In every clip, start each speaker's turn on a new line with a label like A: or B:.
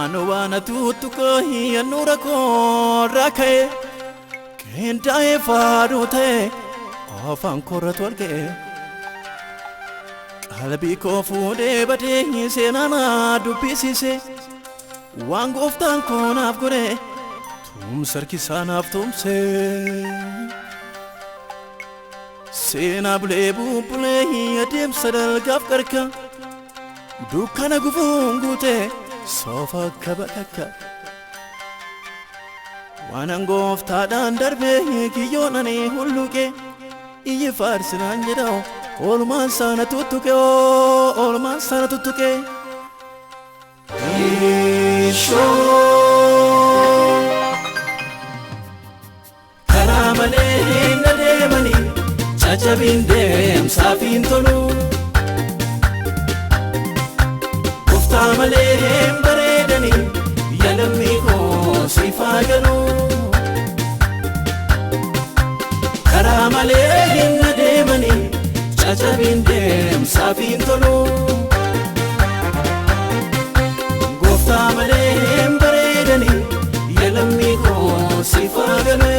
A: Naannoo waan tuttuqaa handhuura koorraa ka'e qindaa'ee faaduu ta'e afaan koorratu arga'e. Qalbii koo fuudhee badee seenaa na dubbisiise waan gooftaan koo naaf godhe tumsa harkisaa naaf tumse. Seenaa bulee bubbulee adeemsa dalgaaf qarka dukkana gufuun guute soofa akka bakakka. Waanan gooftaadhaan darbe kiyyoon ani hulluqe iyyi faarsinaan jedha oolmaan saana tuttuqe oolmaan saana tuttuqe. Karaa malee hin adeemani caccabin deemsaaf hin tolu. Gooftaa malee hin bareedani yaa lammii koo siif haa galu. Karaa malee hin adeemani caccabin deemsaaf hin tolu. Gooftaa malee hin bareedani yaa lammii koo siif haa galu.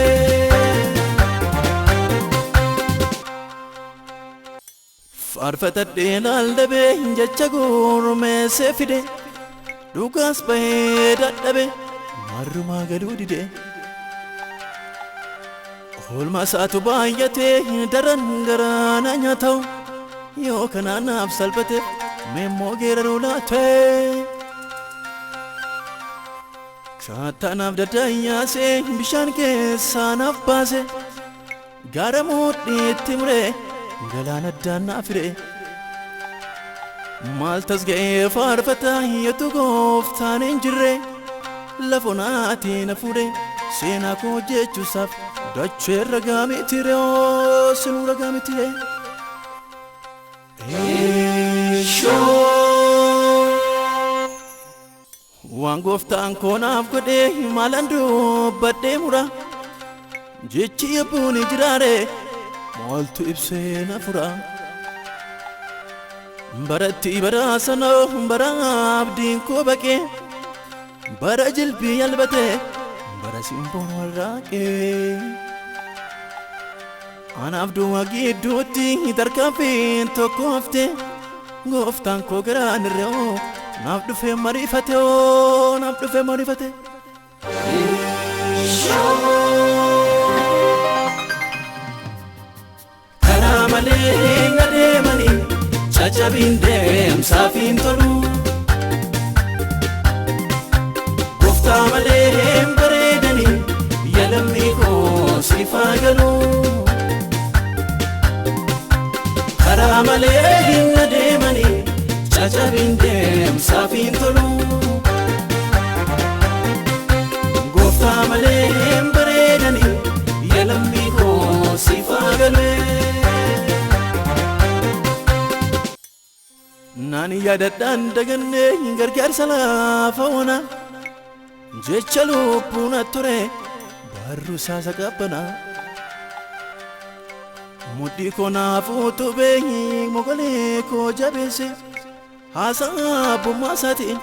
A: Faarfatadhee laaldabee jecha gurmeessee fide dhugaas bahee dadhabe marrumaa galuu dide. Oolmaa isaatu baay'atee daran garaa na nyaata'u yoo kanaan naaf salphateef meemmoo geeraruu laate. Kaattaa naaf daddaayyaasee bishaan keessaa naaf baase gaara mudhiitti muree galaana addaan naaf hire. Maal tasga'ee faarfataa yootu gooftaan hin jirre lafa onaatii na fuudhe seenaa koo jechuusaaf dachee ragaa mitire sinuu ragaa mitire. Waan gooftaan koo naaf godhe maalan dubbadhee mura jechi yabbuun jiraare maaltu ibsee na fura. Baratti bara sana bara abdiin koo baqee bara jilbii albate bara simboon warraaqee. Anaaf du'a gidduutti tarkaanfiin tokko hafte gooftaan koo garaan irree naaf dhufee mariifate naaf dhufee mariifate. Karaa malee hin adeemani caccabin deemsaaf hin tolu. Gooftaa malee hin bareedani yaa lammii koo siif haa galu. Karaa malee hin adeemani caccabin deemsaaf hin tolu. Gooftaa malee hin bareedani yaa lammii koo siif haa galu. Naan yaadadhaan dagannee gargaarsa lafa ona jecha lubbuun ture barruu isaa qabbana. Mudhii koo naaf utubee mogolee koo jabeesse haasaa abbummaa isaatiin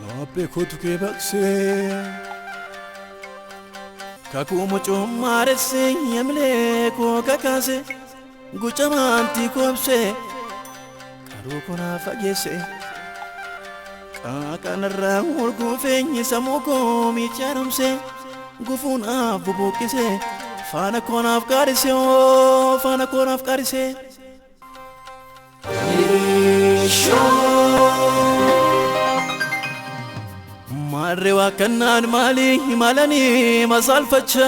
A: laphee kootu kee baqsee. Kakuu mucummaaresse yamilee koo kakaase guca maantii koobsee qaruu koo naaf fageesse. Qaaqanarraa urguufeenyi sammuu koo miiccaarumse gufuu naaf bubuqqise faana koo naaf qaarise faana koo naaf qaarise. Maarree waaqannaan maalii maalanii masaalfacha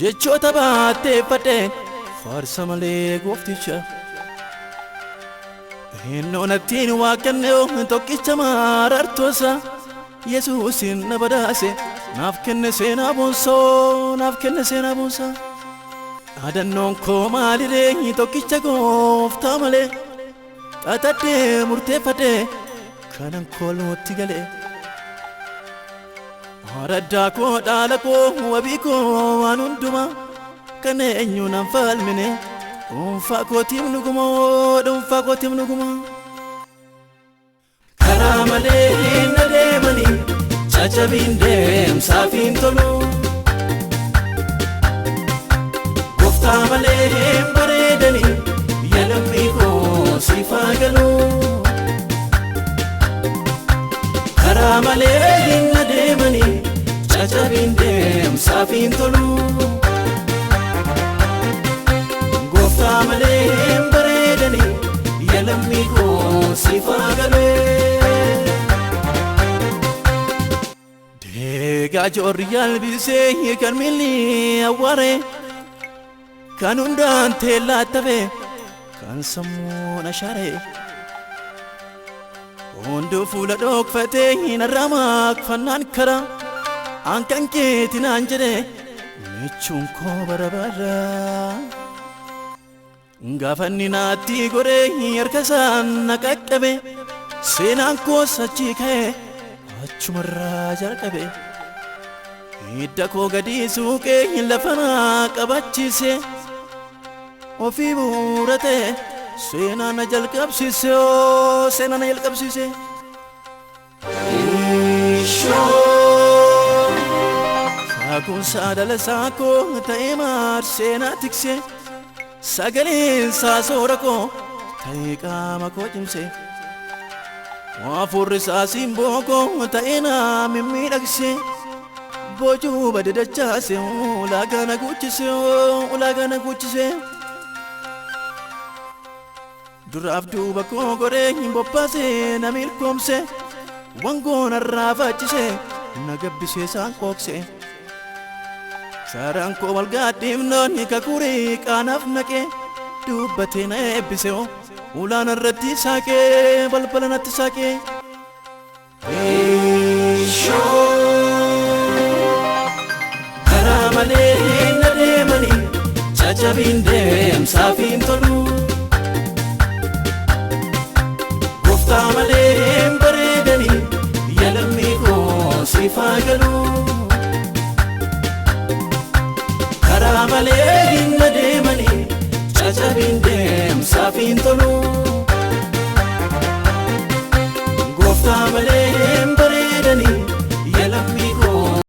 A: jechoota baatteeffadhe faarsa malee goofticha. Innoonattiin waaqannee tokkicha maarartoosa Yesuusin na badhaase naaf kenne seenaa boonsoo naaf kenne seenaa boonsaa. Dhaadannoon koo maaliree tokkicha gooftaa malee xaxadhee murteeffadhee kanan koolootti galee. Araddaa koo dhaala koo wabii koo waan hundumaa kan eenyu nan falmine dhuunfaa kootiif nuguma dhuunfaa kootiif nuguma. Karaa malee hin adeemani Cacabiin deemsaaf hin tolu. Gooftaa malee hin bareedanii yaa lammii koo siif haa galu. Karaa malee hin adeemanii cacabiin deemsaaf hin tolu. Gooftaa malee hin bareedanii yaa lammii koo siif haa galu. Deegaa joorri yaalbisee kan miilli awwaare kan hundaan teellaa tafe kan sammuun ashaare. Hunduu fuula dhokfatee hin arramaakfannaan kara an kan keeti naan jedhe michuun koo bara bara. Gaafanni naatti godhee harka isaan na qaqqabe seenaan koos achi ka'e achumarraa jalqabe. Hidda koo gadi suuqee lafa naa qabachiise ofii buurate seenaa na jalqabsiise seenaa na jalqabsiise. Ishoo saakuun saadala saakoo ta'ee maarsee naa tikse sagaleen isaa soora koo ta'ee qaama koo cimse. Hafuurri isaa simboo koo ta'ee naa mimmiidhagse. Boojuu bade dachaase ulaagaa na guuchise ulaagaa na guuchise. Duraaf duuba koo godhee hin bobbaase na milkoomse wangoon arraafachise na gabbisee isaan qookse. Saaraan koo walgaadhiifnoon kakurii qaanaaf naqee dubbatee na eebbise ulaan irratti saaqee balbala natti saaqee. Karaa malee hin adeemanii cacabiin deemsaaf hin tolu. Gooftaa malee hin bareedanii yaa lammii koo siif haa galu. Karaa malee hin adeemanii cacabiin deemsaaf hin tolu.